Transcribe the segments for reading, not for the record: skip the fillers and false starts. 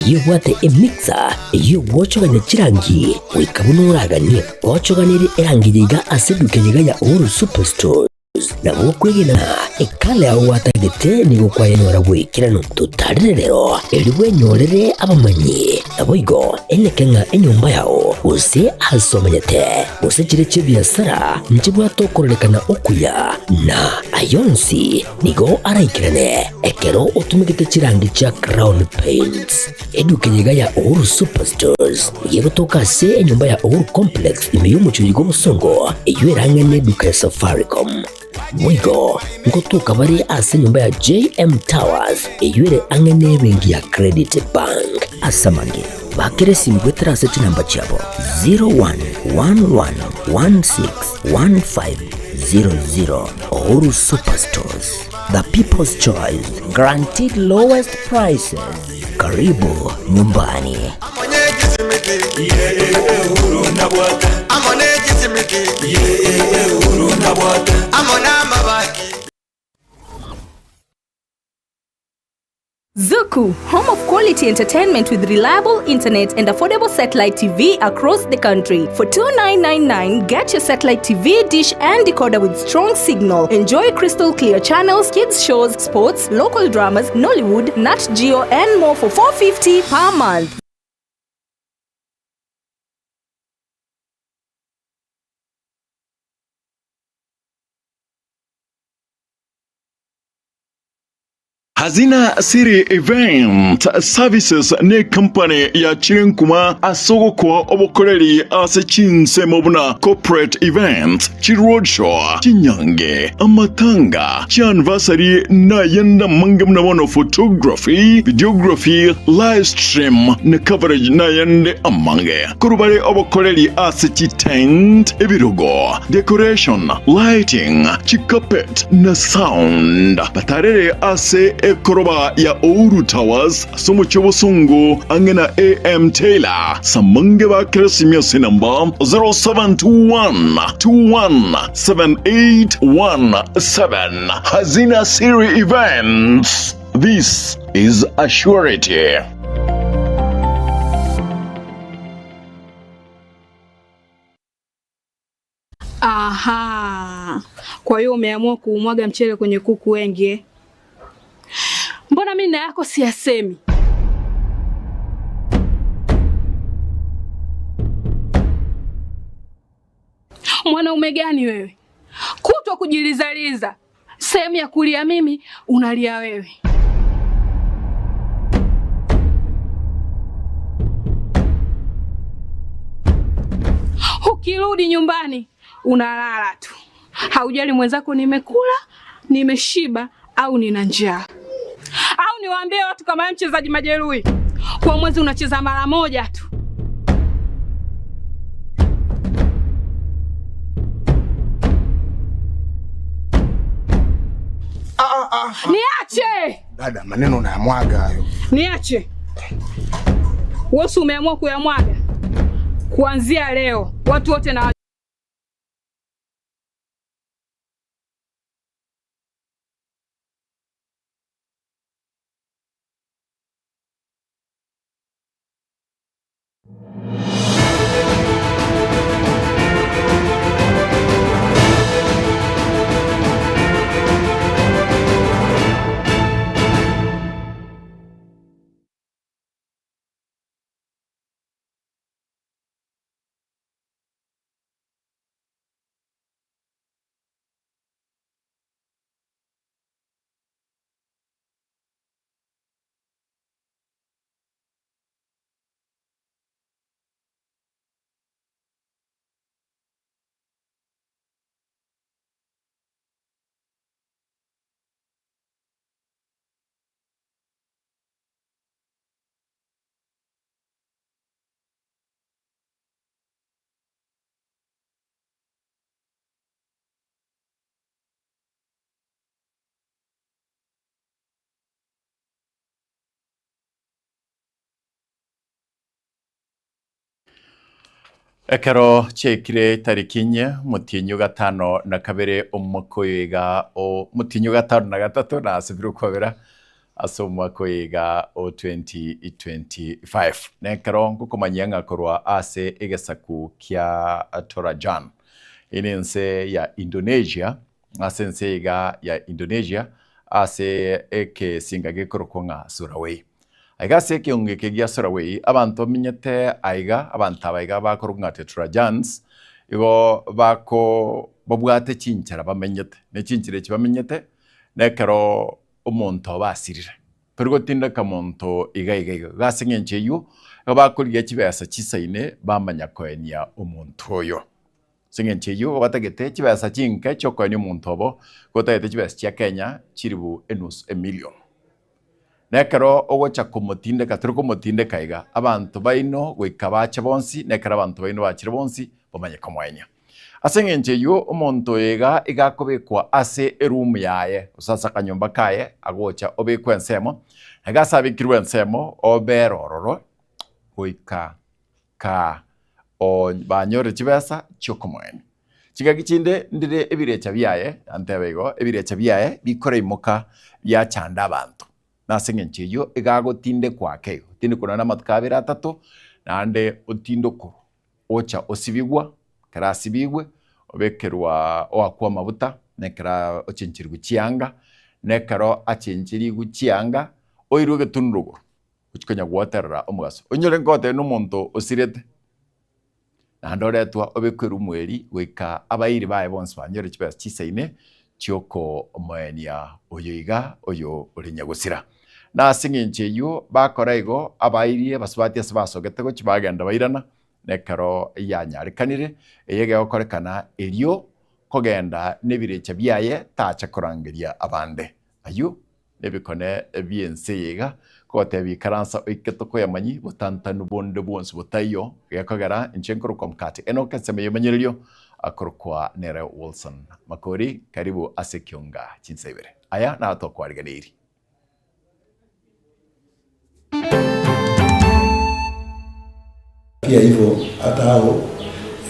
Eyio ebwate emixer eyio egwochogania chirangi goika buna oraganie. Gochoganerie erangi eye iga ase eduka eye iga ya Uhuru Superstores. Nabo okwegena ng'a ekala yao gwatagete nigo kwayenyora bw'ekeranu. Totarire rero, erio bwenyorere abamanyi. Naboigo eneke ng'a enyomba yao, gose aase omenyete, gose chiria chi'ebiasara, nchibwate okororekana okuya, na ayio onsi nigo araikerane ekero otumegete chirangi chia Crown Paints. Eduka eye iga ya Uhuru Superstores nigo egotoka ase enyomba ya Uhuru Complex ime y'omochie oyo bw'obosongo, eyio erang'ane eduka ya Safaricom. Boigo ngotoka bare ase enyomba ya JM Towers eyio ere ang'e n'ebenki ya Credit Bank. Ase amange, bakera esimi goetera ase chinamba chiabo 0111161500. Uhuru Superstores, the people's choice, guaranteed lowest prices. Karibu nyumbani. Zuku, home of quality entertainment with reliable internet and affordable satellite TV across the country. For 2999, get your satellite TV, dish and decoder with strong signal. Enjoy crystal clear channels, kids shows, sports, local dramas, Nollywood, Nat Geo and more for 450 per month. Hazina City Event Services necompany yachire nkuma ase ogokoa obokoreri ase chinsemo buna corporate events, chiroadshow, chinyange, amatanga, chianniversary nayende amange buna bono photography, videography, live stream na coverage nayende amange. Korwa bare obokoreri ase chitent, ebirogo, decoration, lighting, chicarpet na sound. Batarere ase ekoroba ya Ouru Towers ase omochie obosongo ang'e na AM Taylor. Samange ba Keresimia ase enamba 0721 21 7817. Hazina Siri Events. This is a surety. Aha, kwa hiyo umeamua kuumwaga mchele kwenye kuku wengi eh? Mbona mimi na yako siyasemi? Mwanaume gani wewe, kutwa kujilizaliza, sehemu ya kulia mimi unalia wewe. Ukirudi nyumbani unalala tu, haujali mwenzako nimekula, nimeshiba au nina njaa. Au niwaambie watu kama wewe mchezaji majeruhi, kwa mwezi unacheza mara moja tu. Niache! Dada, maneno unayamwaga hayo. Niache. Wewe umeamua kuyamwaga. Kuanzia leo watu wote na Ekero chiaikire tariki inye, omotienyi o gatano na kabere omwaka oyo iga o omotienyi o gatano na gatato nasibire okwabera. Ase omwaka oyo iga o 2025, nekero ngokomanyia ng'a korwa ase egesaku kia Torajan, eye nense ya Indonesia, ase ense iga ya Indonesia, ase ekesinga gekorokwa ng'a Sulawei. Aiga ase ekeungo eke gia Sulawei, abanto bamenyete aiga, abanto aba iga bakorokwa ng'a Totrajans, igo bako babwate chinchera bamenyete, ne chinchera echi bamenyete, nekero omonto obo asirire. Tori gotindeka monto iga iga iga. Iga ase eng'encho eyio, igo bakorigia chibesa chisaine bamanya koenia omonto oyo. Ase eng'encho eyio, igo batagete chibesa chinke chiokoenia omonto obo, igo otagete chibesa chia Kenya chilifu enusu emilion. Na ekero ogocha komotindeka, tori komotindeka iga, abanto baino goika bache bonsi, na ekero abanto baino bachire bonsi, bamanye komoenia. Ase engencho eyio omonto oyo iga iga akobekwa ase eroom yaye, gose ase akanyomba kaye, agocha obekwe ensemo, na iga ase abekirwe ensemo, obere ororo goika ka banyore chibesa chiokomoenia. Chingaki chinde ndire ebirecha biaye, antebe igo, ebirecha biaye bikoraimoka biachanda abanto. Na ase engencho eyio iga agotindekwa ake igo, otindekwe nonya na amatuko abere atato, naende otindokorwa. Ocha osibigwa, ekero asibigwe, obekerwa oakwa amabuta, na ekero ochencherigwe chianga, na ekero achencherigwe chianga, oirwe egetunu rogoro, ochia konya gwoterera omogaso. Onyore nkogotebia na omonto osirete, naende oretwa obekwe erumu eria goika abairi baye bonsi banyore chibesa chisaine chiokomoenia oyo iga oyo ore nyagosira. Na ase engencho eyio bakora igo, abairie abasubati ase basogete gochia bagenda bairana, na ekero yanyarekanire, eye egegokorekana erio kogenda nebirecha biaye tacha korangeria abande. Ayio nebikone bi'ense eye iga, kogotebia ikaransa oike tokoyamanyi botantanu bonde bwonsi botaiyo, gekogera inche nkorokwa Mkate Enock ensemo y'emanyererio akorokwa nere Wilson Makori, karibu ase ekionga chinsa ibere. Aya naro tokwariganeirie. Pia hivyo hata hao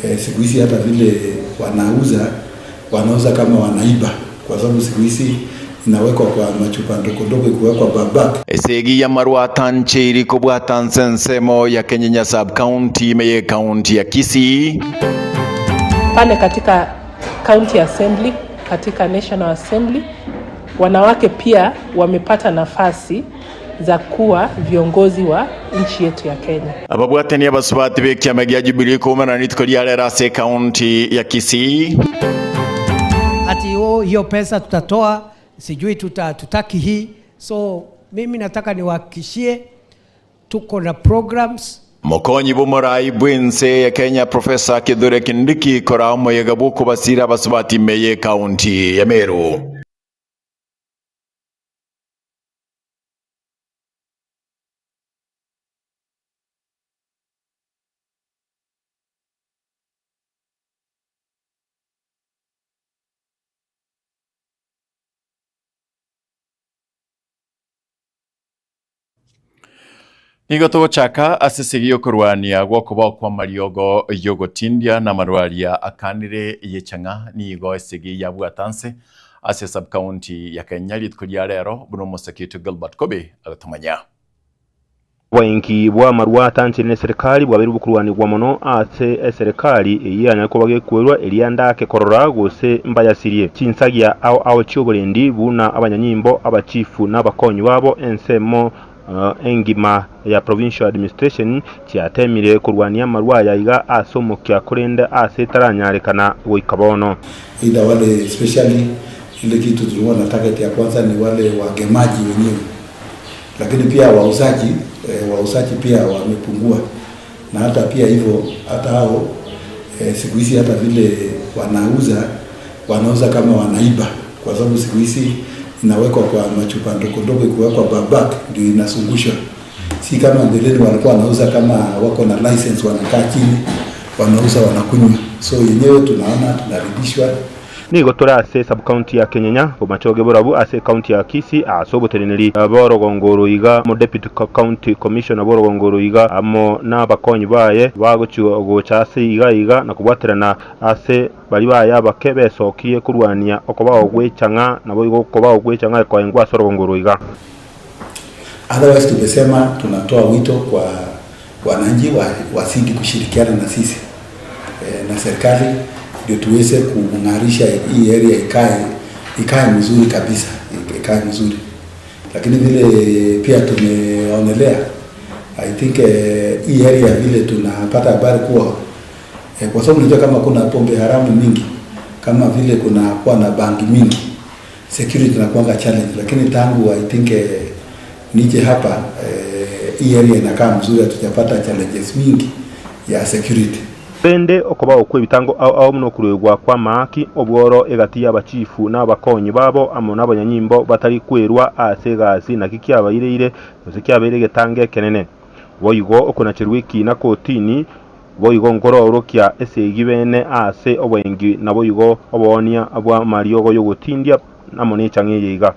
eh, siku hizi hata vile wanauza wanauza kama wanaiba, kwa sababu siku hizi inawekwa kwa machupa ndogo ndogo, ikiwekwa babak. Esegi y'amarwa atancheiri kobwata nse ensemo ya Kenyenya Sub-County ime y'Ecounty ya Kisii. Pale katika County Assembly, katika National Assembly, wanawake pia wamepata nafasi za kuwa viongozi wa nchi yetu ya Kenya. Ababwatani abasubati b'ekiama gia Jubilee koumerana rituko ria rero ase Ecounty ya Kisii. Ati oh, hiyo pesa tutatoa, sijui tuta, tutaki hii. So mimi nataka niwahakikishie tuko na programs Mokonyi bw'omorai bw'ense ya Kenya Professor Kithure Kindiki koraa omoyega bw'okobasira abasubati ime y'Ecounty ya Meru. Nigo togochaka ase esegi y'okorwania gw'okobao kw'amariogo y'ogotindia na amarwaria akanire y'echang'a. Nigo esegi yabwata nse ase sub-county ya Kenya rituko ria rero buna omosake oito Gilbert Kobe agotomanyia. Oboenki bw'amarwa atanchire neserikari bwabeire bokorwanigwa mono ase eserekari eyio yanyare koba gekwerwa eria ndake korora gose mbayasirie chinsagia ao ao chi'oborendi buna abanyanyimbo, abachifu na abakonyi babo ensemo engima ya Provincial Administration chiatemire korwania amarwa aya iga ase omokia korende ase etaranyarekana goika bono. Either wale especially ile kitu tulikuwa na target ya kwanza ni wale wagemaji wenyewe, lakini pia wauzaji eh, wauzaji pia wamepungua, na hata pia hivyo hata hao eh, siku hizi hata vile wanauza wanauza kama wanaiba, kwa sababu siku hizi inawekwa kwa machupa ndogo ndogo, ikiwekwa babak ndio inazungushwa, si kama mbeleni walikuwa wanauza kama wako na license, wanakaa chini wanauza wanakunywa. So yenyewe tunaona tunaridhishwa. Nigo tore ase sub-county ya Kenyenya, bomachoge borabu ase ecounty ya Kisii ase oboteneneri bw'orogongo oro iga amo Deputy County Commissioner bw'orogongo oro iga amo nabakonyi baye bagochia gocha ase iga iga na kobwaterana ase baria baye abake besokirie korwania okobao gwe chang'aa naboigo okobao gwe chang'aa ekoengwa ase orogongo oro iga. Otherwise tumesema tunatoa wito kwa wananchi wazidi kushirikiana na sisi e, na serikali ndio tuweze kung'arisha hii area ikae ikae mzuri kabisa, ikae mzuri. Lakini vile pia tumeonelea I think eh, hii area vile tunapata habari kuwa eh, kwa sababu unajua kama kuna pombe haramu mingi kama vile kuna kuwa na bangi mingi security inakuanga challenge, lakini tangu I think eh, nije hapa eh, hii area inakaa mzuri, hatujapata challenges mingi ya security. Rende okobao kw'ebitango ao ao buna okoruegwa kw'amaaki, obworo egati y'abachifu na abakonyi babo amo nabanyanyimbo batari kwerua ase egasi naki kiabaireire gose kiabeire egetango ekenene. Boigo okonacherwa ekiina kotini boigo nkororokia esegi bene ase oboengi naboigo oboonia bw'amariogo y'ogotindia amo nechang'a eye iga.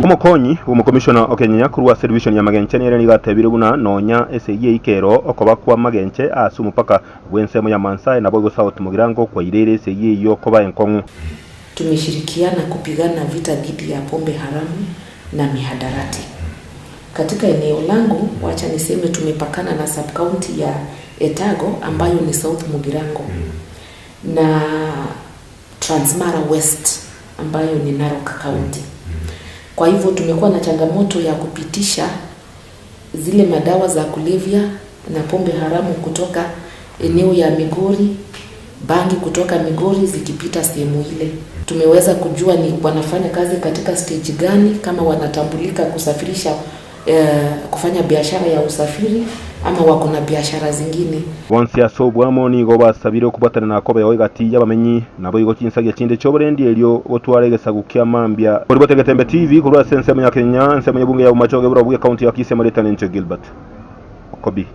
Omokonyi bw'omokomishona o Kenyenya korwa ase division ya Magenche nere nigo atebire buna nonya esegi eyio kero okoba kwa Magenche ase omopaka bw'ensemo ya Maansae naboigo South Mugirango kwaireire esegi eyio koba enkong'u. Tumeshirikiana kupigana vita dhidi ya pombe haramu na mihadarati. Katika eneo langu, wacha niseme tumepakana na sub-county ya Etago ambayo ni South Mugirango na Transmara West ambayo ni Narok County. Kwa hivyo tumekuwa na changamoto ya kupitisha zile madawa za kulevya na pombe haramu kutoka eneo ya Migori, bangi kutoka Migori zikipita sehemu ile. Tumeweza kujua ni wanafanya kazi katika stage gani, kama wanatambulika kusafirisha eh, kufanya biashara ya usafiri ama wako na biashara zingine. Bonsi ase obwamo nigo basabire okobwatana na kobeo egati y'abamenyi naboigo chinsagia chinde chi'oborendi erio gotwara egesagu kia mambia. Koribwate Getembe TV korwa ase ensemo ya Kenya, ensemo y'ebunge ya Bomachoge borobwo ekaunti ya Kisii amaretane inche Gilbert Okobi.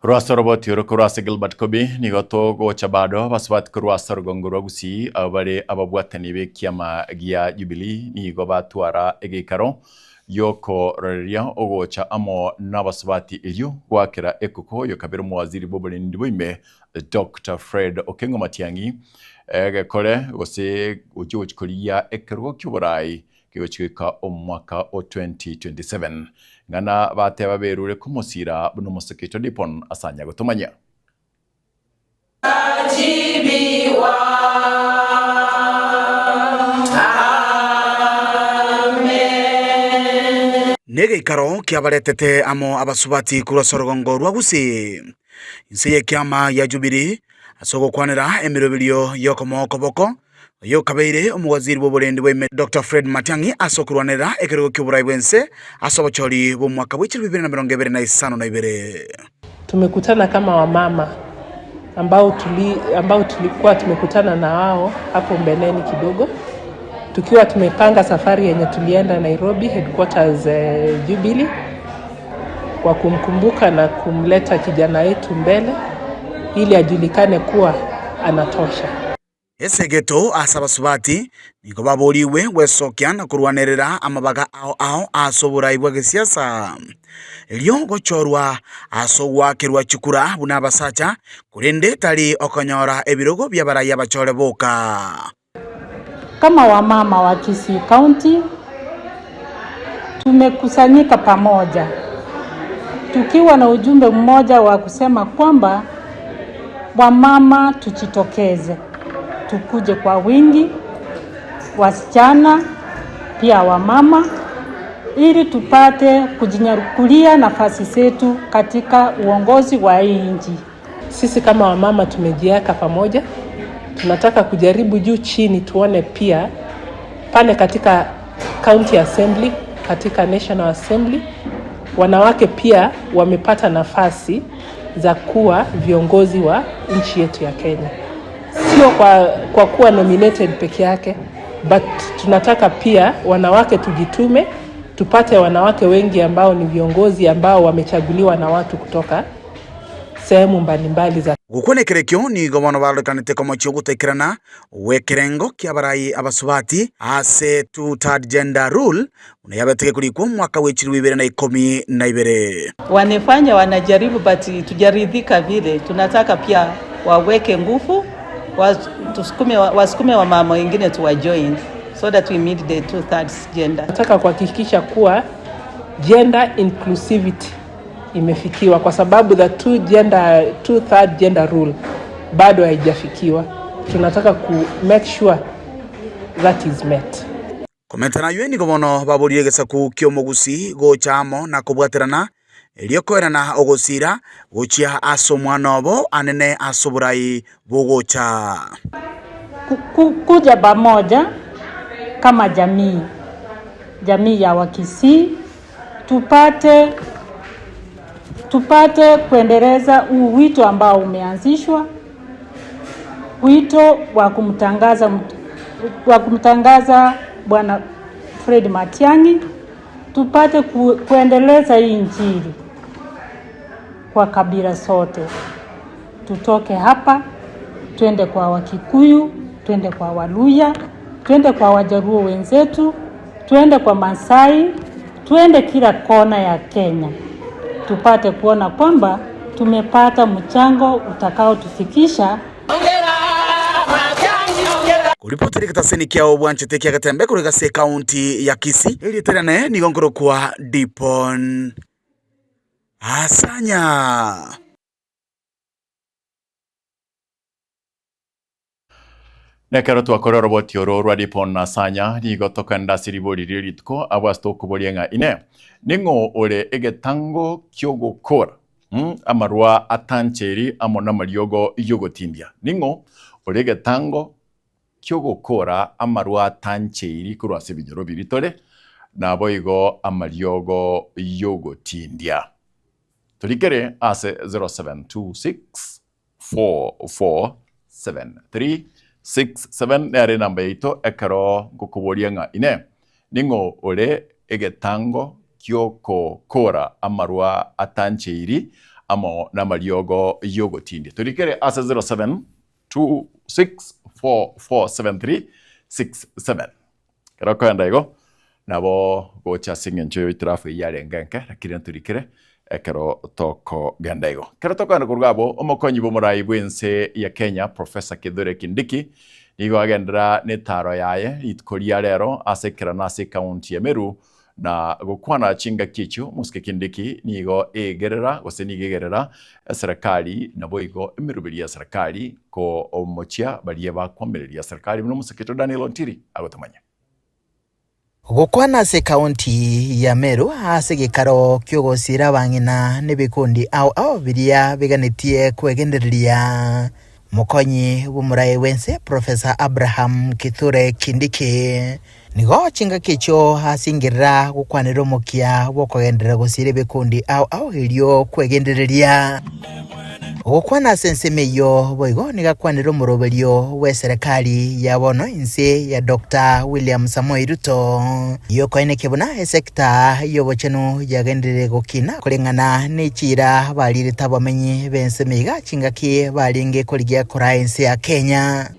Korwa ase oroboti oro korwa ase Gilbert Kobi nigo togocha bado basubati korwa ase orugongo rwa Gusii abo bare ababwatani b'ekiama gia Jubilee nigo batwara egeikaro giokororeria ogocha amo n'abasubati erio goakera ekoko yokabere omowaziri bw'oborendi bwa ime Dr. Fred Okengo Matiang'i egekore gose gochia gochi korigia ekerogo kia oborai kegochi goika omwaka o 2027 ng'ana bateba berure komosira buna omoseketo Dipon asanya gotomanya. Negeikaro kiabaretete amo abasubati korwa ase orogongo rwa Gusii, inse y'ekiama gia Jubilee, ase ogokwanera emeroberio y'okomoa okoboko oyokabeire omowaziri bw'oborendi bwa ime Doctor Fred Matiang'i ase okorwanerera ekerogo ki'oborai bw'ense ase obochori bw'omwaka bwe 2022. Tumekutana kama wamama ambao, tuli, ambao tulikuwa tumekutana na wao hapo mbeleni kidogo tukiwa tumepanga safari yenye tulienda Nairobi headquarters eh, Jubilee kwa kumkumbuka na kumleta kijana wetu mbele ili ajulikane kuwa anatosha. Esegeto ase abasubati nigo baborigwe gwesokia na korwanerera amabaga ao ao ase oborai bwa gesiasa, erio gochorwa ase ogoakerwa chikura buna abasacha, korende tari okonyora ebirogo bi'abarai abachore boka. Kama wamama wa Kisii County tumekusanyika pamoja tukiwa na ujumbe mmoja wa kusema kwamba wamama tujitokeze, tukuje kwa wingi, wasichana pia wamama, ili tupate kujinyakulia nafasi zetu katika uongozi wa hii nchi. Sisi kama wamama tumejiweka pamoja, tunataka kujaribu juu chini, tuone pia pale katika county assembly, katika national assembly, wanawake pia wamepata nafasi za kuwa viongozi wa nchi yetu ya Kenya, sio kwa, kwa kuwa nominated peke yake, but tunataka pia wanawake tujitume, tupate wanawake wengi ambao ni viongozi ambao wamechaguliwa na watu kutoka sehemu mbalimbali za Gokwana ekerekio nigo bono barorekanete komochia ogotaikerana gw'ekerengo ki'abarai abasubati ase two third gender rule buna yabete gekorikwa omwaka bwe chilifu ibere na ikomi na ibere. Wanefanya wanajaribu but tujaridhika vile. Tunataka pia waweke nguvu wasukume wasukume wamama wengine tuwa join so that we meet the two thirds gender. Nataka kuhakikisha kuwa gender inclusivity imefikiwa kwa sababu the two gender, two third gender rule bado haijafikiwa. Tunataka ku make sure that is met. Komenta nayio nigo bono baborire egesaku ki'omogusi gocha amo na kobwaterana, erio koerana ogosira gochia ase omwana obo anene ase oborai bogocha. Kuja pamoja kama jamii, jamii ya Wakisii tupate tupate kuendeleza huu wito ambao umeanzishwa, wito wa kumtangaza wa kumtangaza Bwana Fred Matiang'i, tupate ku, kuendeleza hii Injili kwa kabila zote. Tutoke hapa twende kwa Wakikuyu, twende kwa Waluya, twende kwa Wajaluo wenzetu, twende kwa Masai, twende kila kona ya Kenya tupate kuona kwamba tumepata mchango utakaotufikisha Koripotera egetaseni kiao bwanchete kia Getembe korwa ase ekaunti ya Kisii, erieta riane nigo nkorokwa Dipon Asanya. Nekero twakora oroboti oro rwa Dipon Asanya nigo tokenda ase ribori rie rituko abwo ase tokoboria ng'a ine ning'o ore egetango kiogokora amarwa atancheri amo namariogo yogotindia ning'o ore egetango kiogokora amarwa atancheiri korwa ase ebinyoro biria tore naboigo amariogo yogotindia. Torikere ase 0726447367 nere enamba yaito ekero ngokoboria ng'a ine ning'o ore egetango kiokokora amarwa atancheiri amo namariogo yogotindia. Torikere ase 0726447367. Ekero okoenda igo, nabo gocha ase eng'encho y'oitirafu eyio yarenge enke, lakini ntorikere ekero tokogenda igo. Ekero tokogenda korwa abwo, omokonyi bw'omorai bw'ense ya Kenya, Professor Kithure Kindiki, nigo agenderera netaro yaye rituko ria rero ase ekerana ase ekaunti ya Meru, Na gokwana chingaki echio, omosike Kindiki nigo egerera gose nigo egerera eserekari naboigo emeroberi ya serikali komochia baria bakoamereria serikali buna omoseketo Daniel Ontiri agotomanya. Gokwana ase ekaunti ya Meru ase egekaro ki'ogosiira abang'ina nebikundi ao ao biria biganetie kwegendereria Mokonyi bw'omoraai bw'ense Professor Abraham Kithure Kindiki nigo chingaki echio asingerera gokwanera omokia bw'okogenderera gosiira ebikundi ao ao erio kwegendereria. Gokwana ase ensemo eyio boigo nigo akwanire omoroberio bw'eserekari ya bono inse ya Doctor William Samoei Ruto yokoenekia buna esekta y'obochenu yagenderire gokina koreng'ana ne chiira barirete abamenyi b'ensemo iga Chingaki barenge korigia koraa ense ya Kenya.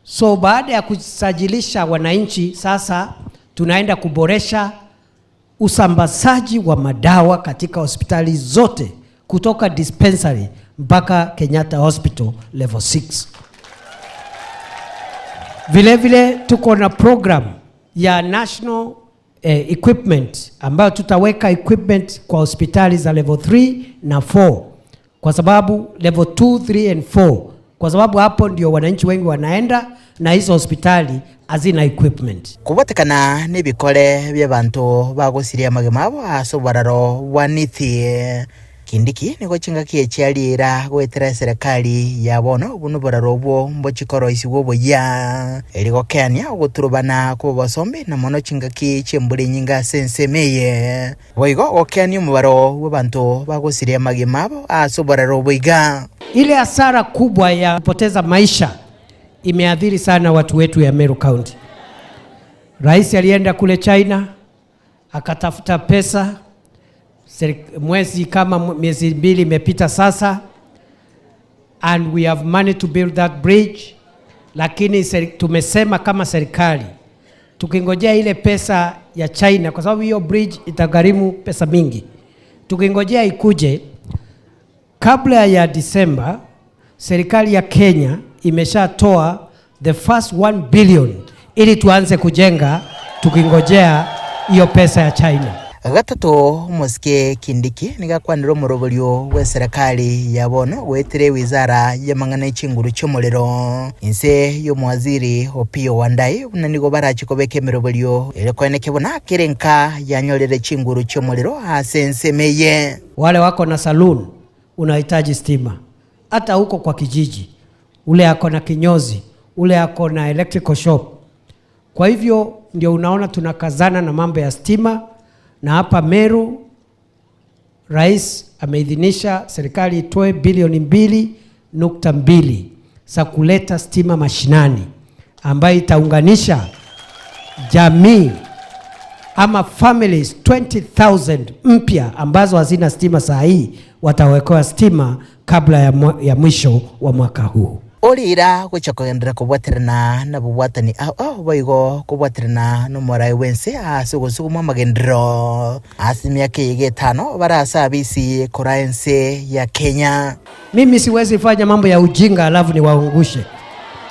So baada ya kusajilisha wananchi, sasa tunaenda kuboresha usambazaji wa madawa katika hospitali zote kutoka dispensary mpaka Kenyatta Hospital level 6. Vile vile tuko na program ya national eh, equipment ambayo tutaweka equipment kwa hospitali za level 3 na 4 kwa sababu level 2, 3 and 4, kwa sababu hapo ndio wananchi wengi wanaenda na hizo hospitali hazina equipment. Kobwatekana nebikore bi'abanto bagosiria amagima abo ase oboraro bwa Nithi. Kindiki nigo chingaki echi ariera goetera eserekari ya bono buna oboraro obwo mbochikoroisigwa oboyia, eri gokeania ogoturubana kw'obosombe na mono chingaki chi'embura enyinge ase ensemo eye. Boigo gokeania omobaro bw'abanto bagosiria amagima abo ase oboraro obo iga. Ile hasara kubwa ya kupoteza maisha imeathiri sana watu wetu ya Meru County. Rais alienda kule China akatafuta pesa mwezi kama miezi mbili imepita sasa, and we have money to build that bridge, lakini tumesema kama serikali tukingojea ile pesa ya China, kwa sababu hiyo bridge itagharimu pesa mingi, tukingojea ikuje kabla ya Disemba, serikali ya Kenya imeshatoa the first 1 billion ili tuanze kujenga tukingojea hiyo pesa ya China. Gatato, omosike Kindiki nigo akwanire omoroberio bw'eserekari ya bono goetera ewizara y'amang'ana e chinguru chi'omorero inse y'omowaziri Opiyo Wandayi buna nigo barache kobeka emeroberio ere koenekia buna kera enka yanyorire chinguru chi'omorero ase ensemo eye. Wale wako na saloon unahitaji stima, hata huko kwa kijiji, ule ako na kinyozi, ule ako na electrical shop. Kwa hivyo ndio unaona tunakazana na mambo ya stima, na hapa Meru rais ameidhinisha serikali itoe bilioni 2.2 za kuleta stima mashinani, ambayo itaunganisha jamii ama families 20,000 mpya ambazo hazina stima saa hii watawekewa stima kabla ya mwisho wa mwaka huu. Oriira gochia kogenderera kobwaterana nabobwatani ao ao boigo kobwaterana nomoraai bw'ense ase ogosuguma amagenderero ase emiaka eye getano bare ase abisi koraa ense ya Kenya. Mimi siwezi fanya mambo ya ujinga alafu niwaungushe.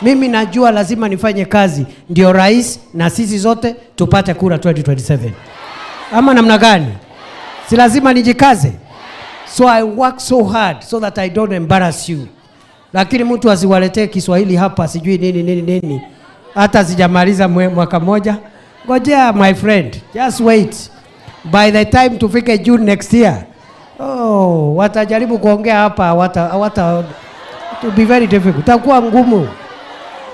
Mimi najua lazima nifanye kazi ndio rais na sisi zote tupate kura 2027. Ama namna gani? Si lazima nijikaze? So I work so hard so that I don't embarrass you. Lakini mtu asiwaletee Kiswahili hapa sijui nini nini nini. Hata sijamaliza mwaka moja. Ngojea my friend, just wait. By the time tufike June next year. Oh, watajaribu kuongea hapa, wata, it will be very difficult. Itakuwa ngumu.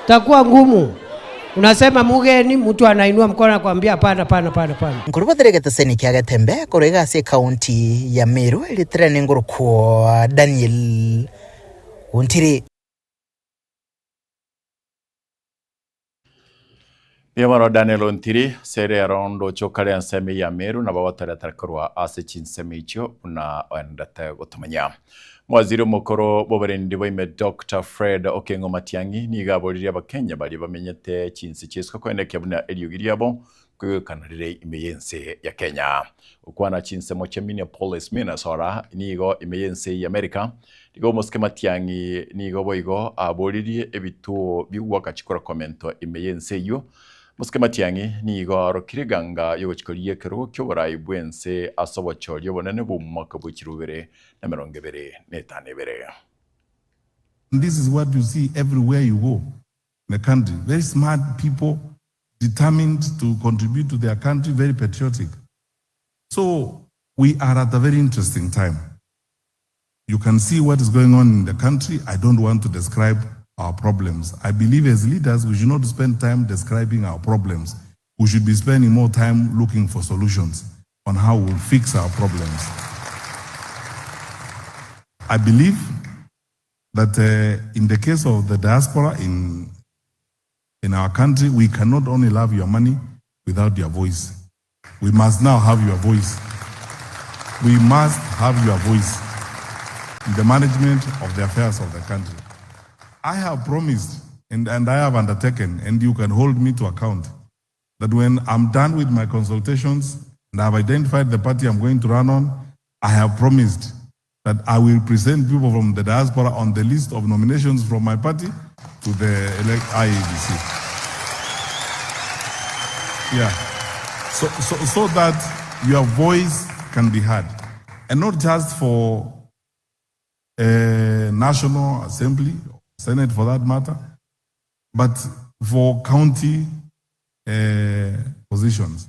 Itakuwa ngumu. Unasema mugeni, mtu anainua mkono anakuambia hapana, hapana, hapana, hapana. Nkorobothere getaseni kia Getembe korwa iga ase ekaunti ya Meru eritere nengorokwo Daniel Ontiri. Mbuya mono Daniel Ontiri, ase rero ndoche okare ensemo eye ya Meru nabo gotoretera korwa ase chinsemo echio buna oendete gotomanya. Omowaziri omokoro bw'oborendi bwa ime Doctor Fred Okengo Matiang'i nigo aboririe abakenya baria bamenyete chinse chi'isiko koenekia buna eriogi riabo nkoigwekana rire ime y'ense ya Kenya. Gokwana chinsemo chia Minneapolis, Minnesota nigo ime y'ense y'Amerika, nigo omosike Matiang'i nigo boigo aboririe ebituo bi'ogoaka chikura komento ime y'ense eyio. Omosike Matiang'i nigo aorokire eganga y'ogochikoria ekerogo ki'oborai bw'ense ase obochori obonene bw'omwaka bwe 2027. This is what you see everywhere you go in the country. Very smart people, determined to contribute to their country, very patriotic. So we are at a very interesting time. You can see what is going on in the country. I don't want to describe our problems. I believe as leaders, we should not spend time describing our problems. We should be spending more time looking for solutions on how we'll fix our problems. I believe that in the case of the diaspora in our country, we cannot only love your money without your voice. We must now have your voice. We must have your voice in the management of the affairs of the country. I have promised and I have undertaken, and you can hold me to account, that when I'm done with my consultations and I've identified the party I'm going to run on, I have promised that I will present people from the diaspora on the list of nominations from my party to the IEBC. Yeah. So that your voice can be heard. And not just for a National Assembly, Senate for that matter, but for county uh, positions.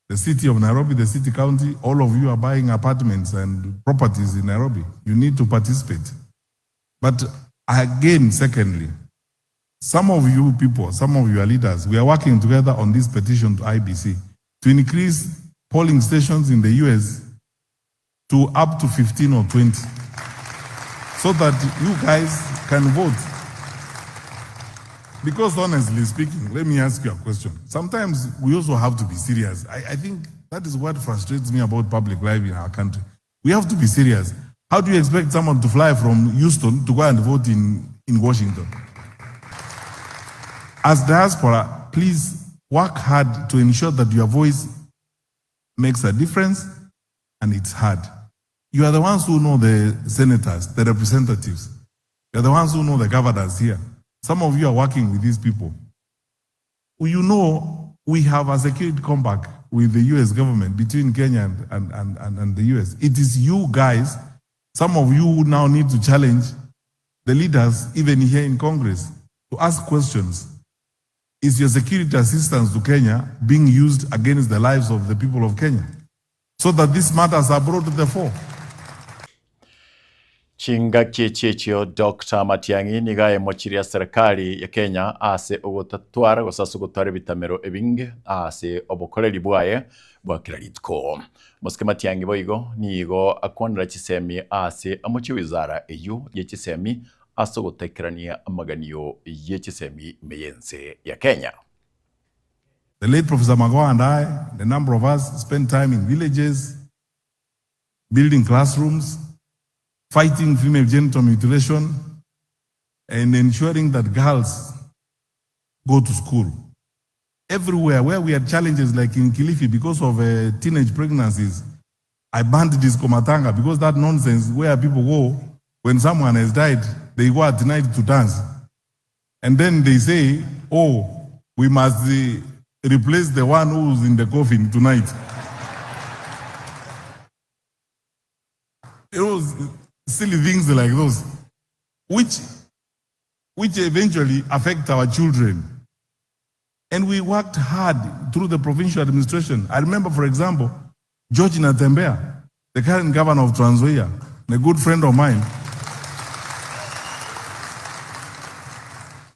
The city of Nairobi, the city county, all of you are buying apartments and properties in Nairobi. You need to participate. But again, secondly, some of you people, some of your leaders, we are working together on this petition to IBC to increase polling stations in the US to up to 15 or 20 so that you guys can vote. Because honestly speaking, let me ask you a question. Sometimes we also have to be serious. I, I think that is what frustrates me about public life in our country. We have to be serious. How do you expect someone to fly from Houston to go and vote in, in Washington? As diaspora, please work hard to ensure that your voice makes a difference and it's hard. You are the ones who know the senators, the representatives. You are the ones who know the governors here. Some of you are working with these people. You know we have a security compact with the US government between Kenya and, and, and, and, and the US. It is you guys, some of you who now need to challenge the leaders, even here in Congress, to ask questions. Is your security assistance to Kenya being used against the lives of the people of Kenya? So that these matters are brought to the fore. Chingaki echi echio Doctor Matiang'i nigo ayemochirie eserekari ya Kenya ase ogotatwara gose ase ogotwara ebitamero ebinge ase obokoreri bwaye bwa kera rituko. Mosike Matiang'i boigo nigo akwanera chisemi ase amochie wizara eyio ye chisemi ase ogotekerania amaganio ye chisemi ime y'ense ya Kenya. The late Professor Magoha and I, and a number of us, spent time in villages, building classrooms, fighting female genital mutilation, and ensuring that girls go to school. Everywhere where we had challenges, like in Kilifi, because of uh, teenage pregnancies, I banned disco matanga because that nonsense where people go when someone has died, they go at night to dance. And then they say, oh, we must uh, replace the one who's in the coffin tonight. It was silly things like those, which, which eventually affect our children. And we worked hard through the provincial administration. I remember, for example, George Natembeya, the current governor of Trans Nzoia, a good friend of mine.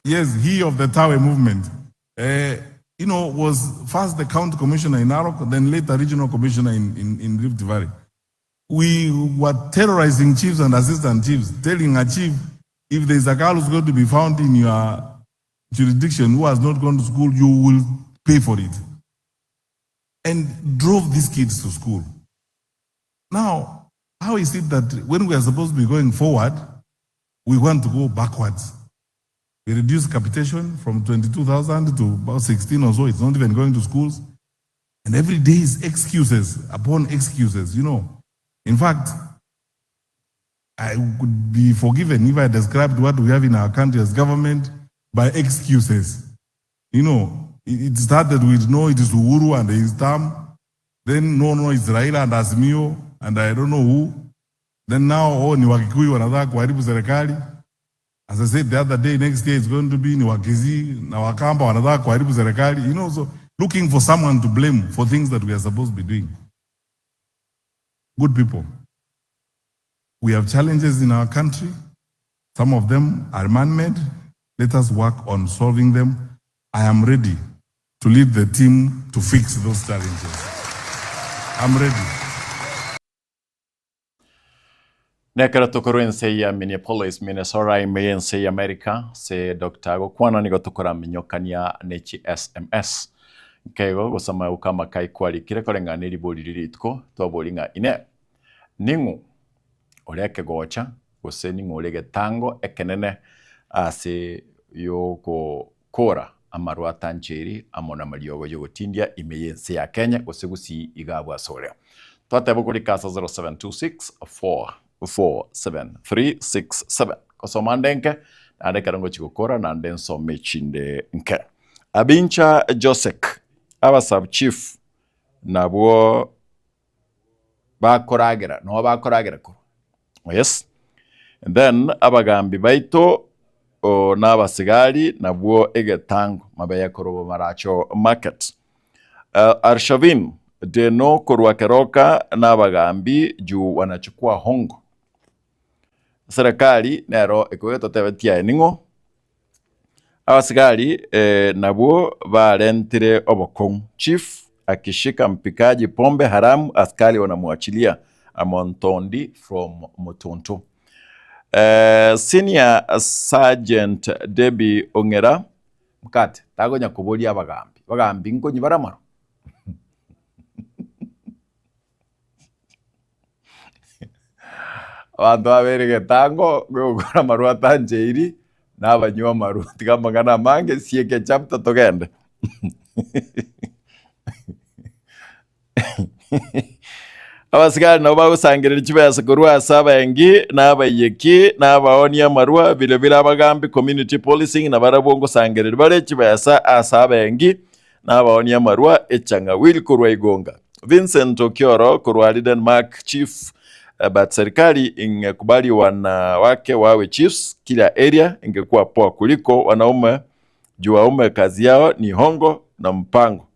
Yes, he of the Tawe movement. Uh, you know, was first the county commissioner in Narok, then later regional commissioner in, in, in Rift Valley. We were terrorizing chiefs and assistant chiefs, telling a chief, if there's a girl who's going to be found in your jurisdiction who has not gone to school, you will pay for it. And drove these kids to school. Now, how is it that when we are supposed to be going forward, we want to go backwards? We reduced capitation from 22,000 to about 16 or so. It's not even going to schools. And every day is excuses upon excuses, you know. In fact, I could be forgiven if I described what we have in our country as government by excuses. You know, it started with no, it is Uhuru and his term. Then no, no, it's Raila and Azimio and I don't know who. Then now, oh, ni Wakikuyu wanataka kuharibu serikali. As I said the other day, next year it's going to be ni Wakisii na Wakamba wanataka kuharibu serikali. You know, so looking for someone to blame for things that we are supposed to be doing. Good people. We have challenges in our country. Some of them are man-made. Let us work on solving them. I am ready to lead the team to fix those challenges. I'm ready. Nekero tokorwa ense ya Minneapolis, Minnesota ime y'ense ya America ase Doctor agokwana nigo tokoraminyokania ne chi SMS. Nkeigo gose amauko amakai kwarikire koreng'ana ne ribori rie rituko twabori ng'a inee ning'o ore ekegocha gose ning'o ore egetango ekenene ase yogokora amarwa atancheri amo namariogo yogotindia ime y'ense ya Kenya gose gusii iga abwo asore. Twateba okorika ase 0726447367 kosoma nde nke naende ekero ngochia gokora naende nsome chinde nke. Abincha Josek aba sub chief nabwo bakoragera noo bakoragera korwa. Yes. And then abagambi baito na abasigari nabwo egetango mabeya korwa Maracho Market. Arshavin Deno korwa Keroka na abagambi juu wanachukua hongo. Serikali nero ekogetotebeti aye ning'o? Abasigari nabwo barentire obokong'u. Chief akishika mpikaji pombe haramu askari wanamwachilia Amontondi from Mutuntu. Senior Sergeant Debbie Ong'era Mkate tagonya koboria abagambi, Bagambi nkonywa bare amarwa? Abanto babere getango gokora amarwa atancheiri na abanywa amarwa tiga amang'ana amange sieka echapter togende. Abasigari nabo bagosangereria chibesa korwa ase abaengi, na abaiyeki, na abaonia amarwa, biria bire abagambi, community policing, na barabwo ngosangereria bare chibesa ase abaengi, na abaonia amarwa, echang'a Will korwa Igonga, Vincent Okioro korwa aria Denmark, Chief but serikali ingekubali wanawake wawe chiefs kila area ingekuwa poa kuliko wanaume juu waume kazi yao ni hongo na mpango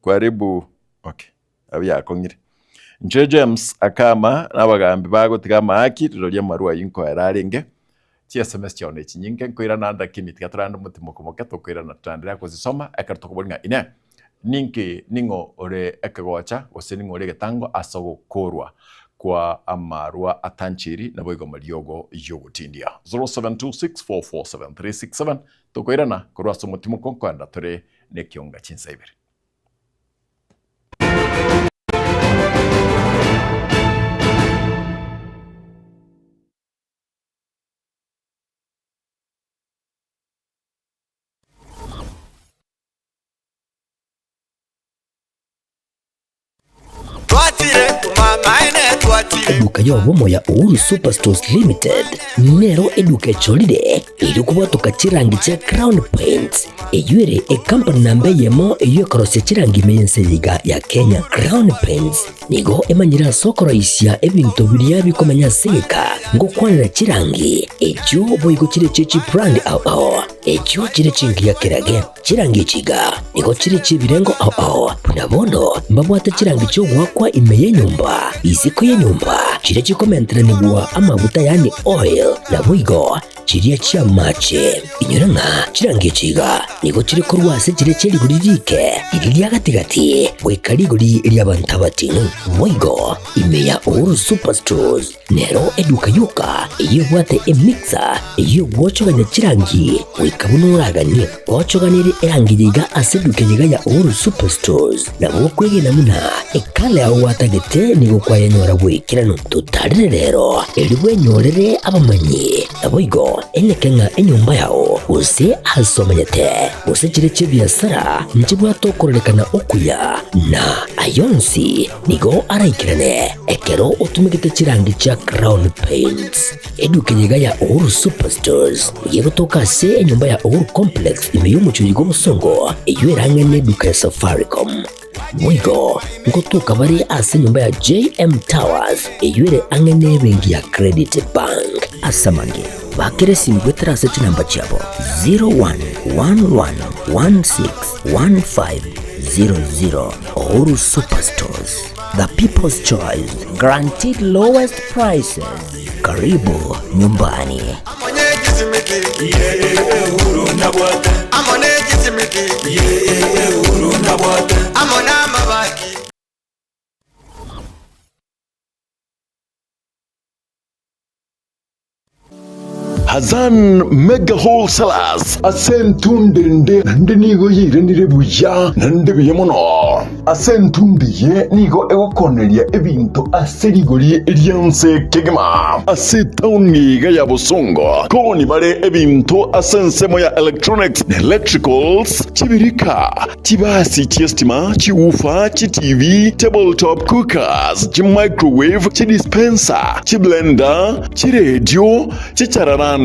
Kwaribu okay abwo yakong'ire. Inche James akama na abagambi bagotiga amaaki rirorio amarwa ayio nkoera arenge chi sms chiao ne chinyinge nkoirana lakini tiga torande omotimo moke tokoirana toendelee gozisoma ekero tokoboria ng'a inee ninki ning'o ore ekegocha gose ning'o ore egetango ase ogokorwa kwa amarwa atanchiri naboigo amariogo yogotindia 0726447367 tokoirana korwa ase omotimoko nkoenda tore nekionga chinsa ibere. Eduka y'obomo ya Uhuru Superstores Limited nero eduka echorire erio kobwatoka chirangi chia Crown Paints eyio ere ekampani namba eyemo eyio ekorosia chirangi ime y'ense eye iga ya Kenya. Crown Paints nigo emanyire ase okoroisia ebinto biria bikomenya ase egeka ngokwanera chirangi echio boigo chire chie chibrand ao ao echio chire chingiya kerage. Chirangi echi iga nigo chire chi'ebirengo ao ao, buna bono mbabwate chirangi chi'ogoakwa ime y'enyomba, isiko y'enyomba, chiria chikomenteranigwa amaguta yaani oil, naboigo chiria chi'amache. Inyora ng'a chirangi echi iga nigo chire korwa ase chiria chie rigori riike, riria ria gati-gati, goika rigori ri'abanto abating'u. Boigo ime ya Uhuru Superstores Nero eduka yoka eyio ebwate emixer eyio egwochogania chirangi goika buna oraganie. Gwochoganirie erangi eye iga ase eduka eye iga ya Uhuru Superstores, nabo okwegena buna ekala yao gwatagete nigo kwayenyora bw'ekeranu. Totarire rero erio bwenyorere abamanyi, naboigo enyeke ng'a enyomba yao gose ase omanyete gose chire chi'ebiasara nchibwate okororekana okuya na ayonsi Nigo araikerane ekero otumegete chirangi chia Crown Paints. Eduka eye iga ya Uhuru Superstores nigo egotoka ase enyomba ya Uhuru Complex ime y'omochie oyo bw'obosongo eyio erang'e neduka ya Safaricom. Boigo ngotoka bare ase enyomba ya JM Towers eyio ere ang'e nebenki ya Credit Bank. Ase amange, bakera esimi goetera ase chinamba chiabo 0111161500. Uhuru Superstores, the people's choice, guaranteed lowest prices. Karibu nyumbani. Hazan Mega Wholesalers ase entundo ende naende nigo yairanire buya naende buya mono. Ase entundo eye nigo egokoneria ebinto ase rigori ri'ense kegima. Ase etaoni iga ya Bosongo koni bare ebinto ase ensemo ya electronics na electricals, chibirika, Chibasi chi'estima, chiwoofer, chiTV, table top cookers, chimicrowave, chidispenser, chiblender, chiredio, chichararani,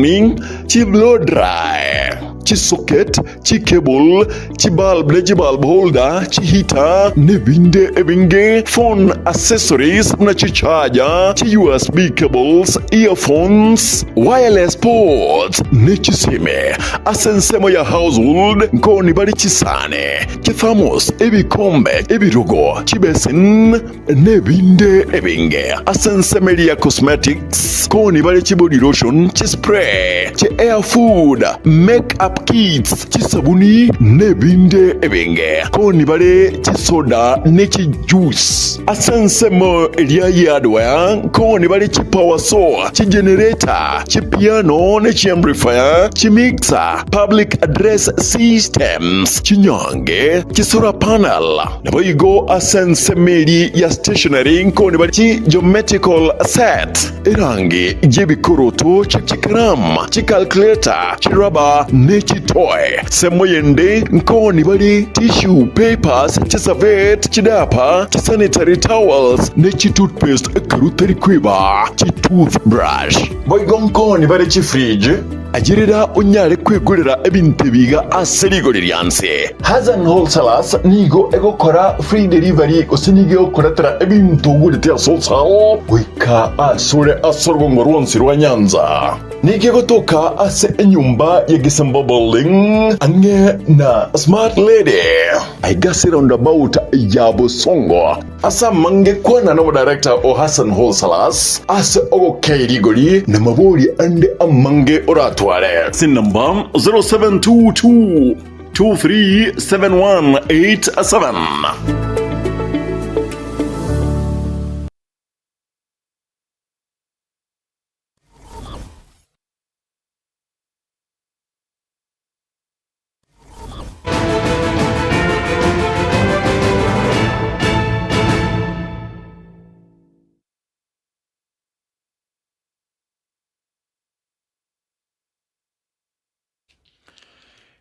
chiblow dry. Chisocket, chicable, chibulb ne chibulb holder, chiheater, nebinde ebinge, phone accessories buna chicharger, chi USB cables, earphones, wireless ports, ne chisime. Ase ensemo ya household nkoni bare chisani, chithermos, ebikombe, ebirogo, chibesin, Nebinde ebinge ase ensemo eria ya cosmetics, koni bare chibody lotion, chispray, chi hair food, make up kits, chisabuni, nebinde ebinge. Koni bare chisoda ne chijuice. Ase ensemo eria ye hardware, koni bare chipower saw, chigenerator, chipiano ne chiamplifier, chimixer, public address systems, chinyange, chisolar panel. Naboigo ase ensemo eria ya stationery nkoni bare chi geometrical set, erangi y'ebikoroto, chikaramu, chicalculator, chirubber, ne chitoy. Ensemo yende nkoni bare tissue papers, chiservette, chidiaper, chisanitary towels, ne chitoothpaste ekero tari kweba chitoothbrush. Boigo nkoni bare chifridge. Ayerera onyare kwegorera ebinto ebi iga ase rigori rianse. Hassan Wholesalers nigo egokora free delivery gose nigo egokoretera ebinto ogorete ase wholesale goika asore ase orogongo rwonsi rwa Nyanza. Nigo egotoka ase enyomba ya Gisembo Building ang'e na Smart Lady aiga ase roundabout ya Bosongo. Ase amange kwana nomodirector o Hassan Wholesalers ase ogokei rigori na mabori ande amange oratware. Ase enamba 0722 237187.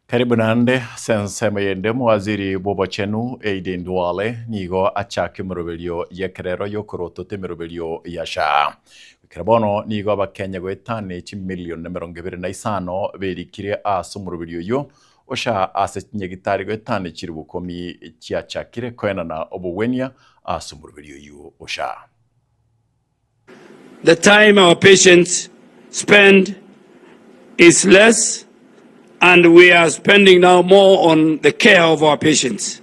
Karibu naende ase ensemo yende omowaziri bw'obochenu Aden Duale nigo achake emeroberio y'ekerero y'okorotota emeroberio ya SHA. Goikera bono nigo Abakenya goetania chimilion 25 berikire ase omoroberio oyio o SHA ase chinyagitari goetania chilifu ikomi chiachakire koenana obogwenia ase omoroberio oyio o SHA. The time our patients spend is less and we are spending now more on the care of our patients.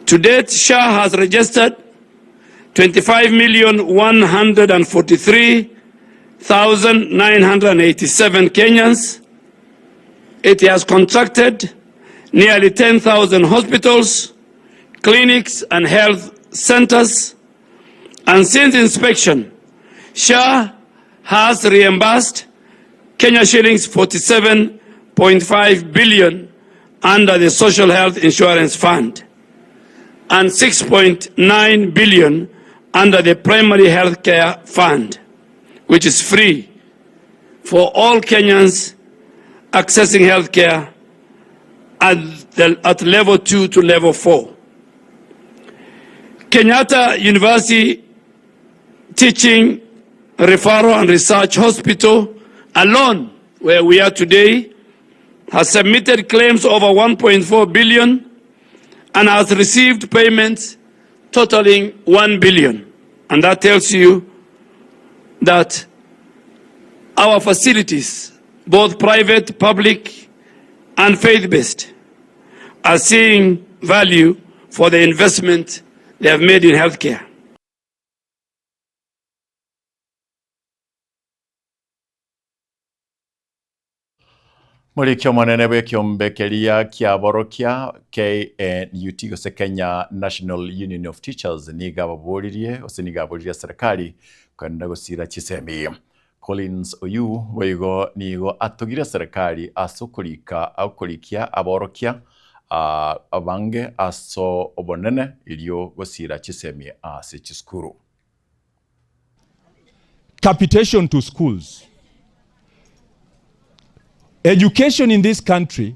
To date, SHA has registered 25,143,987 Kenyans. It has contracted nearly 10,000 hospitals, clinics and health centers. And since inspection, SHA has reimbursed Kenya shillings 47.5 billion under the Social Health Insurance Fund and 6.9 billion under the Primary Health Care Fund, which is free for all Kenyans accessing health care at, the, at level 2 to level 4. Kenyatta University Teaching, Referral and Research Hospital alone, where we are today, has submitted claims over 1.4 billion and has received payments totaling 1 billion. And that tells you that our facilities, both private, public, and faith-based, are seeing value for the investment they have made in healthcare. Moriki omonene bw'ekiombe keria kiaborokia KNUT gose Kenya National Union of Teachers nigo ababoririe gose nigo aboririe serikali koenderera gosira chisemi. Collins Oyuu boigo nigo atogire serikali ase okorika okorikia aborokia abange ase obonene erio gosira chisemi ase chisukuru. Capitation to schools. Education in this country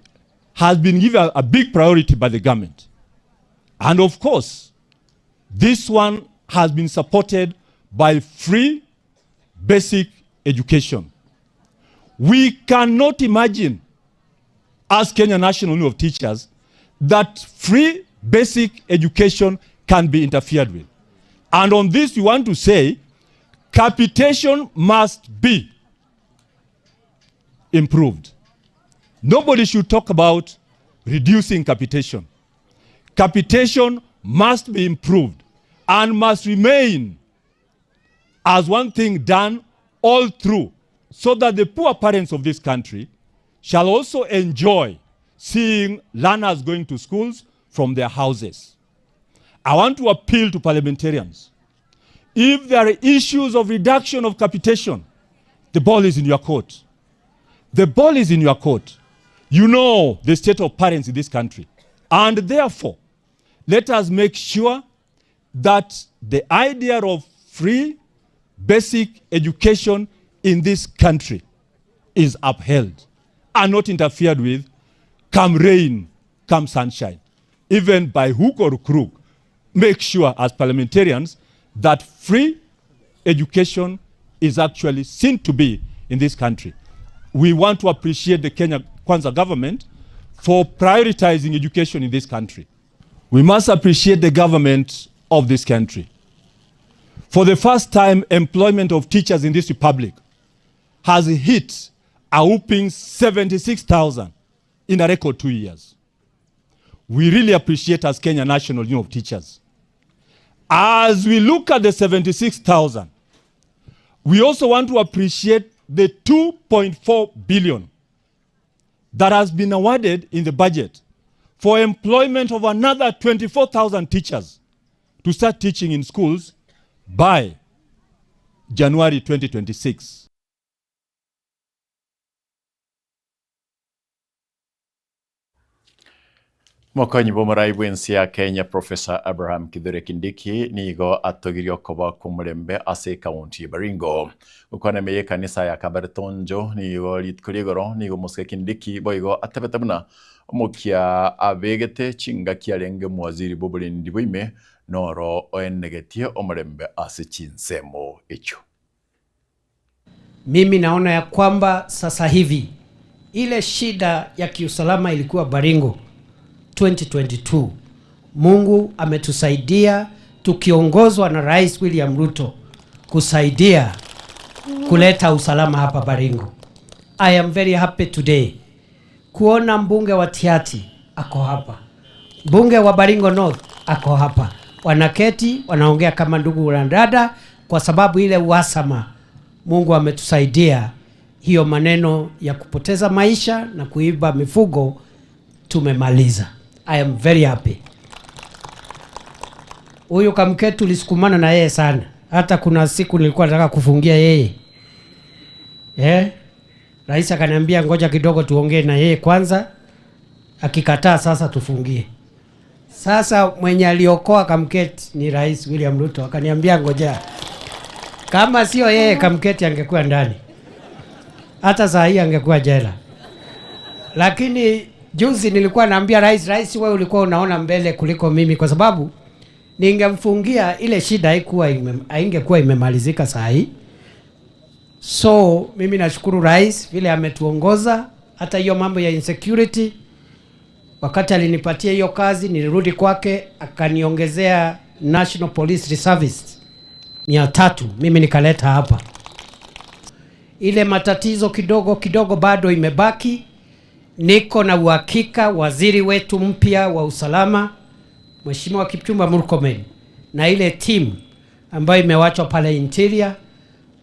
has been given a big priority by the government. And of course, this one has been supported by free basic education. We cannot imagine as Kenya National Union of Teachers that free basic education can be interfered with. And on this we want to say capitation must be improved. Nobody should talk about reducing capitation. Capitation must be improved and must remain as one thing done all through so that the poor parents of this country shall also enjoy seeing learners going to schools from their houses. I want to appeal to parliamentarians. If there are issues of reduction of capitation, the ball is in your court. The ball is in your court. You know the state of parents in this country. And therefore, let us make sure that the idea of free basic education in this country is upheld and not interfered with come rain, come sunshine. Even by hook or crook, make sure as parliamentarians that free education is actually seen to be in this country. We want to appreciate the Kenya Kwanza government for prioritizing education in this country. We must appreciate the government of this country. For the first time, employment of teachers in this republic has hit a whopping 76,000 in a record 2 years. We really appreciate as Kenya National Union of Teachers. As we look at the 76,000, we also want to appreciate the 2.4 billion that has been awarded in the budget for employment of another 24,000 teachers to start teaching in schools by January 2026. Mokonyi bw'omorai bw'ense ya Kenya Professor Abraham Kithure Kindiki nigo atogirie okoba kw'omorembe ase ekaunti ya Baringo. Gokwana ime y'ekanisa ya Kabartonjo nigo rituko ria igoro nigo omosike Kindiki boigo atebete buna omokia abegete chingaki arenge omowaziri bw'oborendi bwa ime noro oenegetie omorembe ase chinsemo echio. Mimi naona ya kwamba sasa hivi ile shida ya kiusalama ilikuwa Baringo 2022. Mungu ametusaidia tukiongozwa na Rais William Ruto kusaidia kuleta usalama hapa Baringo. I am very happy today kuona mbunge wa Tiaty ako hapa, mbunge wa Baringo North ako hapa, wanaketi wanaongea kama ndugu na dada, kwa sababu ile uhasama Mungu ametusaidia hiyo maneno ya kupoteza maisha na kuiba mifugo tumemaliza. I am very happy. Huyu Kamket tulisukumana na yeye sana, hata kuna siku nilikuwa nataka kufungia yeye eh? Rais akaniambia ngoja kidogo tuongee na yeye kwanza, akikataa sasa tufungie. Sasa mwenye aliokoa Kamket ni Rais William Ruto, akaniambia ngoja, kama sio yeye Kamketi angekuwa ndani, hata saa hii angekuwa jela. Lakini juzi nilikuwa naambia rais, rais, wewe ulikuwa unaona mbele kuliko mimi, kwa sababu ningemfungia ile shida haikuwa ime, haingekuwa imemalizika saa hii. So mimi nashukuru rais vile ametuongoza, hata hiyo mambo ya insecurity. Wakati alinipatia hiyo kazi, nilirudi kwake akaniongezea National Police Reservice 300, mimi nikaleta hapa. Ile matatizo kidogo kidogo bado imebaki. Niko na uhakika waziri wetu mpya wa usalama Mheshimiwa Kipchumba Murkomen na ile timu ambayo imewachwa pale Interior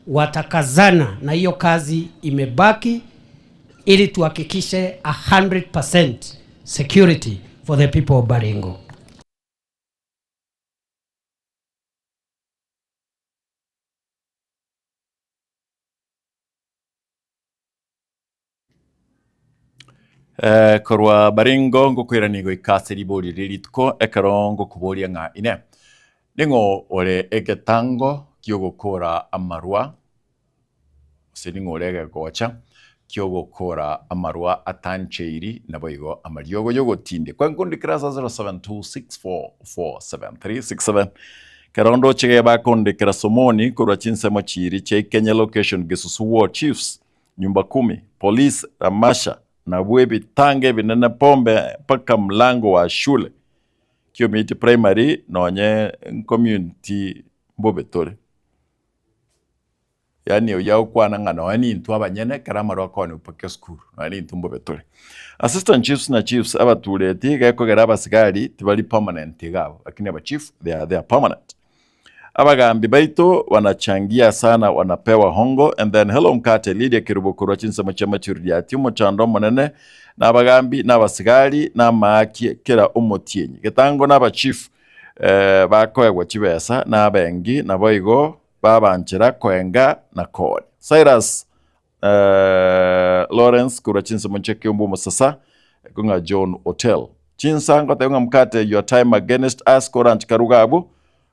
watakazana na hiyo kazi imebaki, ili tuhakikishe 100% security for the people of Baringo. Eh, korwa Baringo ngokoirania goika ase ribori rie rituko ekero ngokoboria ng'a ine ning'o ore egetango ki'ogokora amarwa gose ning'o ore egegocha ki'ogokora amarwa atancheiri naboigo amariogo y'ogotindekwa nkondikera ase 0726447367 Ekero ndoche gebakondekera Somoni korwa chinsemo chiiri chia Ikenye Location Gesusu Ward Chiefs, Nyumba Kumi, Police, Ramasha, Nabwo ebitango ebinene pombe mpaka mlango wa shule. Kiomiti primary nonye community mbobe tore. Yaani oyio agokwana ng'a nonye nintwe abanyene ekero amarwa akoonigwa mpaka esukuru, nonye nintwe mbobe tore. Assistant chiefs na chiefs abatureti gekogera abasigari tibari permanent iga abwo, lakini abachief they are there permanent. Abagambi baito wanachangia sana wanapewa hongo and then hello mkate Lydia Kerubo korwa chinsemo chia Machuririati omochando omonene na abagambi na abasigari na amaaki kera omotienyi getango na abachief eh, bakoegwa chibesa na abengi naboigo babanchera koenga na koonia. Cyrus eh, Lawrence korwa chinsemo chia Kiumbu Omosasa ng'a John Otel chinsa ngoteba ng'a mkate your time against us koranche karuga abwo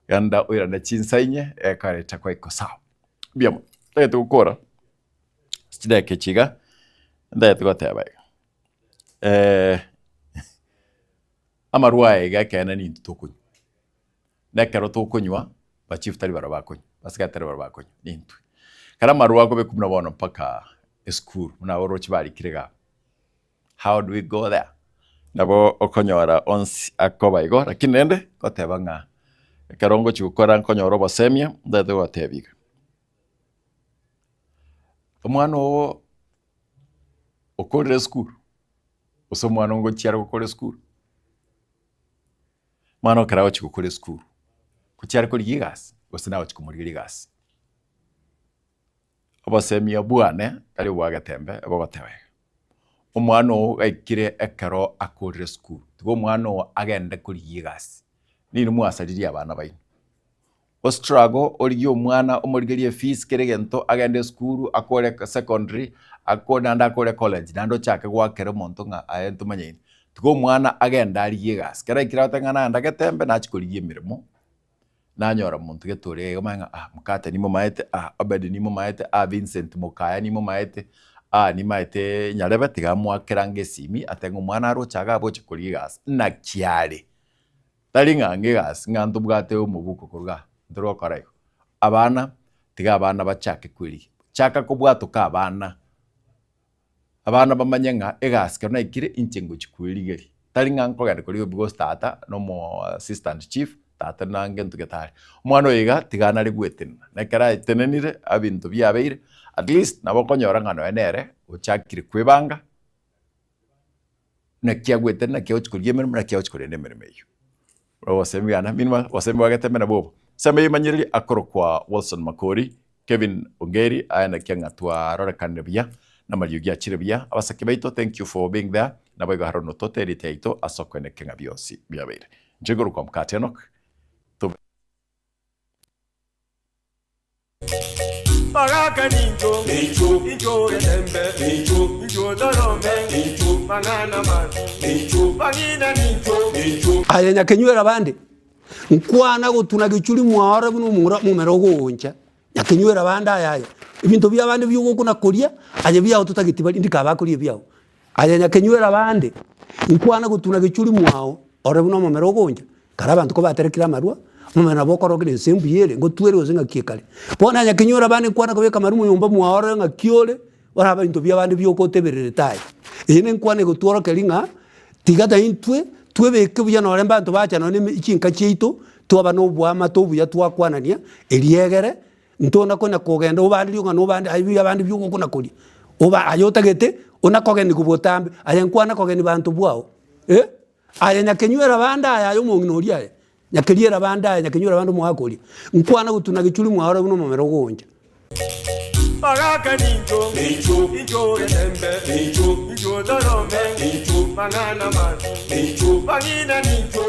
genda oirane chinsa inye ekareta kwaiko sawa mbuya mono ntagete gokora chidakika echi iga ntagete goteba iga amarwa aya iga ekeene nintwe tokonywa. Na ekero tokonywa, bachief tari baria bakonywa, basigari tari baria bakonywa, nintwe. Ekero amarwa akobekwa buna bono mpaka esukuru, buna oroche barikire iga abwo, how do we go there? Nabo okonyora onsi akoba igo, lakini rende ngoteba ng'a ekero ngochia gokora nkonyora obosemia, ntagete gogotebia iga, omwana oo okorire esukuru, gose omwana ongochia are gokora esukuru. Omwana ekero agochia gokora esukuru, gochia are korigia egasi gose nagochia komorigeria egasi. Obosemia bwane tari obwa getembe bogoteba iga, omwana oo gaikire ekero akorire esukuru, tiga omwana oo agende korigia egasi, ninwe mwasaririe abana baino. O struggle origie omwana omorigerie efees kera egento agende esukuru akore secondary akore naende akore college naende ochake goakera omonto ng'a aye ntomanyaini. Tiga omwana agende arigie egasi, kera aikire agotebi ng'a nagenda getembe nachia korigia emeremo, nanyora monto gete oria iga omanye ng'a ah mokate nimomaete, ah Obed nimomaete, ah Vincent mokaya nimomaete, ah nimaete nyarebe tiga amoakere ange esimi atebe ng'a omwana aroche iga agocha korigia egasi, naki are? Tari ng'a ng'a egasi ng'a ntobwate omobuko korwa igaa, ntori gokora igo. Abana, tiga abana bachake kwerigia, chaka kobwatoka abana, abana bamanye ng'a egasi ekero naikire inche ngochia kwerigeria, tari ng'a nkogenda korigia because tata na omo assistant chief, tata nange gento gete are. Omwana oyo iga, tiga anare gwetenena, na ekero aetenenire ebinto biabeire, at least nabo okonyora ng'a nonya nere ochakire kwebanga. Naki agwete, naki agochia korigia emeremo, naki agochia korenda emeremo eyio. Obosemi bwane, meanwhile, obosemi bwa Getembe nabwo obo. Ensemo eyemanyereri akorokwa Wilson Makori, Kevin Ongeri, aye naki ng'a twarorekanire buya, na amariogi achire buya. Abasake baito, thank you for being there, naboigo Haron Otote erieta yaito ase okoenekia ng'a bionsi biabeire. Inche nkorokwa Mokati Enock, tobe. Bagaka nincho, incho getembe, incho torome, mang'ana mabi, bang'ina nincho. Aye nyakenywera bande, nkwana gotuna gechuri mwaore buna omomura omomera ogooncha, nyakenywera bande aya aya, ebinto biabande biogokuna koria, aye biao totageti baria ndika abakoria ebiao. Aye nyakenywera bande, nkwana gotuna gechuri mwao, ore buna omomera ogooncha, Kare abanto kobaterekire amarwa, omomera nabo okorokire ense mbuya ere, ngotwere gose ng'aki ekare. Bono aye nyakenywera abande nkwana kobeka amarwa monyomba mwao orore ng'aki ore, orabe ebinto biabande bioka otebererete aye. Eye nenkwana egotworokeria ng'a, tiga naintwe twebeke buya nore mbanto bacha nonye na chinka chiaito, twaba na oboamate obuya twakwanania, eriegere, ntona konya kogenda obanderie ng'a nobande aye biabande biogokuna koria, oba aye otagete, onakogeniwa botambe, aye nkwana kogenia banto bwao eh. Aye nyakenywera bande aya aye omong'ina oria aye, nyakeriera bande aye nyakenywera bande omogaka oria, nkwana gotuna gechuri mwaore buna omomera ogooncha. Bagaka nincho, incho getembe, incho torome, mang'ana mabi, bang'ina nincho.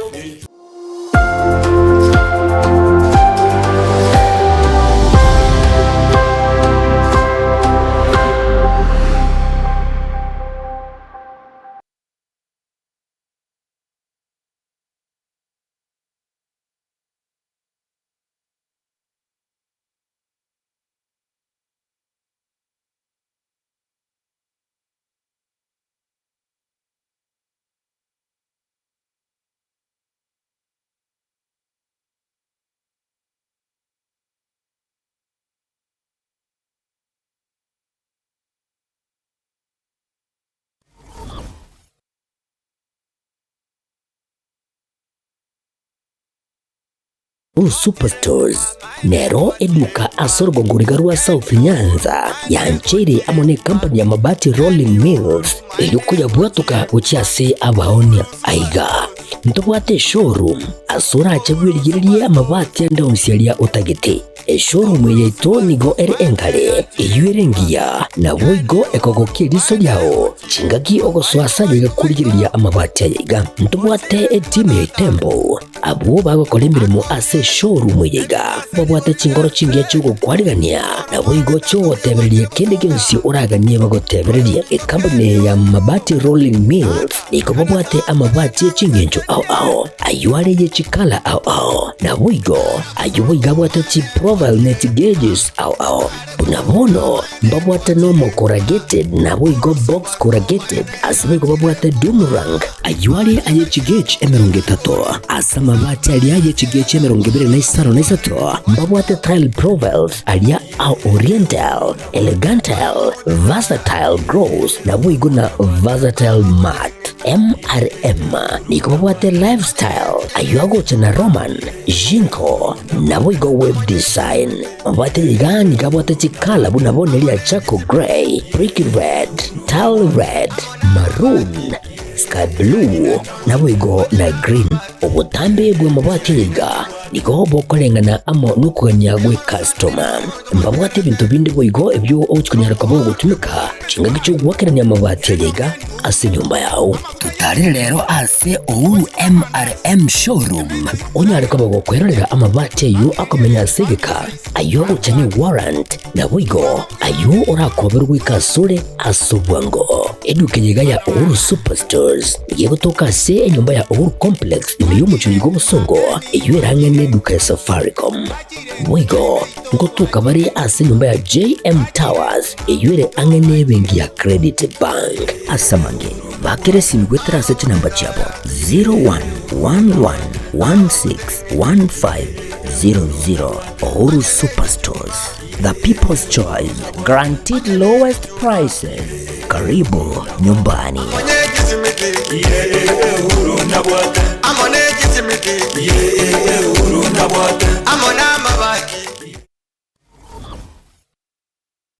Uhuru Superstores nero eduka ase orogongo riga rwa South Nyanza yancheire amo ne company ya Mabati Rolling Mills eyio koyabwatoka gochia ase abaonia. Aiga ntobwate eshowroom ase orache bwerigererie amabati ande onsi aria otagete. Eshowroom eye yaito nigo ere engare, eyio ere engiya, naboigo ekogokia eriso riao chingaki ogosoa ase ayaiga korigereria amabati ayaiga. Ntobwate etimu ya Itembo Abwo bagokora emeremo ase eshowroom eye iga babwate chingoro chingiya chi'ogokwarigania, naboigo chi'ogotebereria kende gionsi oraganie bagotebererie. Ekampuni eye ya Mabati Rolling Mills nigo babwate amabati e chingencho ao ao, ayio are ye chikala ao ao, naboigo ayio boigo abwate chiprofile ne chigeges ao ao. Buna bono mbabwate normal corrugated naboigo box corrugated, ase boigo babwate doom rank, ayio are aye chigauge 30, ase amabati aria aye chigauge 23 mbabwate tile profiles aria a oriental, elegantal, versatile gross naboigo na versatile matte. MRM nigo babwate lifestyle, ayio agocha na Roman, Jinko, naboigo web design. Mabwate iga nigo abwate chikala buna bono eria charcoal grey, brick red, tile red, maroon, sky blue, naboigo na green. Obotambe bw'amabati aya iga nigo bokoreng'ana amo nokogania gw'ekastoma. Mbabwate ebinto binde boigo ebio ogochi konyara koba ogotumeka chingaki chi'ogoakerania amabati aya iga ase enyomba yao. Totarire rero ase Uhuru MRM Showroom onyare koba gokwerorera amabati ayio akomenya ase egeka, ayio agocha ne warrant, naboigo ayio orakoberwe goika asore ase obwango. Eduka eye iga ya Uhuru Superstores nigo egotoka ase enyomba ya Uhuru Complex ime y'omochie oyo bw'obosongo eyio ere ang'e neduka ya Safaricom. Boigo ngotoka bare ase enyomba ya JM Towers eyio ere ang'e nebenki ya Credit Bank. Ase amange, bakera esimi goetera ase chinamba chiabo 0111161500. Uhuru Superstores, the people's choice, guaranteed lowest prices. Karibu nyumbani. Amone kisimiti.